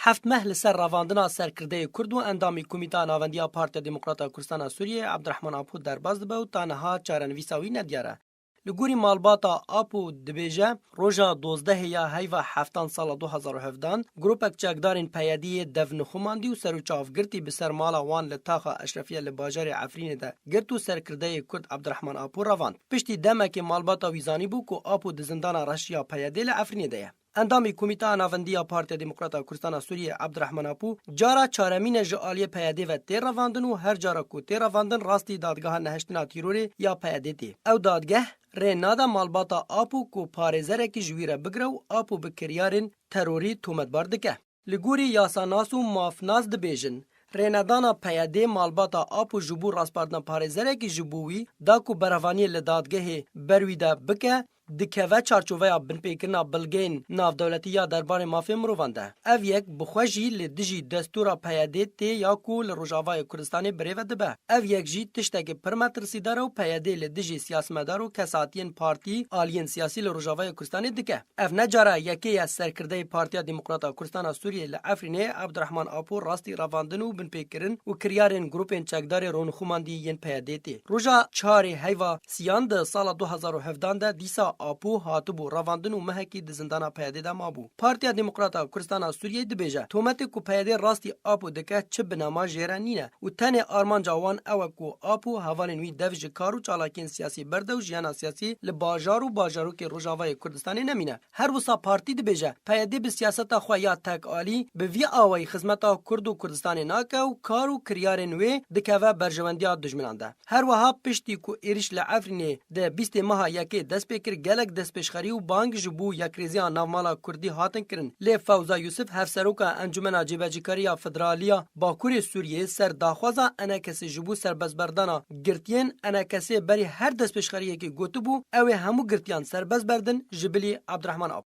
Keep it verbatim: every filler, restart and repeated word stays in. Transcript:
Heft meh li ser revandina serkirdeyê Kurd û endamî Komîteya Navendiya Partiya Demokrata Kurdistana Sûriyê Abdurrahman Apo derbas dibe û ta niha çarenivîsa wî nediyar e. Li gorî malbata Apo dibêje, roja dozdehê ya heyva heftan sala du hazar û hevdan, grûpek çekdarên P Y D'yê dev nixumandî û serûçavgirtî bi ser mala wan li taxa Eşrefiye li bajarê Efrînê de girt û serkirdeyê Kurd Abdurrahman Apo revand. Piştî demekê malbata wî zanîbû ku Apo di zindana reş ya P Y D'ê li Efrînê de ye. Endamê Komîteya Navendî ya Partiya Demokrata Kurdistana Sûriyê Abdurrahman Apo cara çaremîn e ji aliyê P Y D ve tê revandin û her cara ku tê revandin rastî dadgeha nehiştina tîrorê ya P Y D tê. Ew dadgeh rê nade malbata Apo ku parêzerekî ji wî re bigire û Apo bi kiryarên terorî tometbar dike. Li gorî yasanas û mafnas dibêjin, rênedana P Y D malbata Apo ji bo rastbardina parêzerekî ji bo wî da ku berevaniyê li dadgehê ber wî de bike, dikeve çarçoveya binpêkirina bilgeyên navdewletî ya derbarê mafê mirovan de. Ev yek bi xwe jî li dijî destûra P Y D tê ya ku li Rojavayê Kurdistanê birêve dibe. Ev yek jî tiştekî pir metirsîdar e û P Y D li dijî siyasmedar û kesatiyên partî, aliyên siyasî li Rojavayê Kurdistanê dike. Ev ne cara yekê ye serkirdeyê Partiya Demokrata Kurdistana Sûriyê li Efrînê Abdurrahman Apo rastî revandin û binpêkirin û kiryarên grûpên çekdarê ronixumandî yên P Y D tê. Roja çarê heyva siyan di sala du hazar û hevdan de dîsa Apo hatibû revandin û mehekî di zindana P Y D de mabû. Partiya Demokrata Kurdistana Sûriyeyê dibêje, tometê ku P Y D rastî Apo dike çi binama jê re nîne û tenê armanca wan ew e ku Apo hevalên wî dev ji kar û çalakiyên siyasî berde û jiyana siyasî li bajar û bajarokê Rojavayê Kurdistanê nemîne. Her wisa partî dibêje, P Y D bi siyaseta xwe ya tekalî bi vî awayî xizmeta Kurd û Kurdistanê nake û kar û kiryarên wê dikeve berjewendiya dijminan de. Her wiha piştî ku êrîş li Efrînê di bîstê meha yekê dest pê kir, gelek destpêşxerî û bang ji bo yekrêziya navmala Kurdî hatin kirin. Lê Fewza Yûsif, hevseroka Encûmena Cêbecîkariya Federalî ya Bakurê Sûriyê, ser daxwaza ENKSê ji bo serbestberdana girtiyên ENKSê berî her destpêşxeriyekê gotibû, ew ê hemû girtiyan serbest berdin ji bilî Abdurrahman Apo.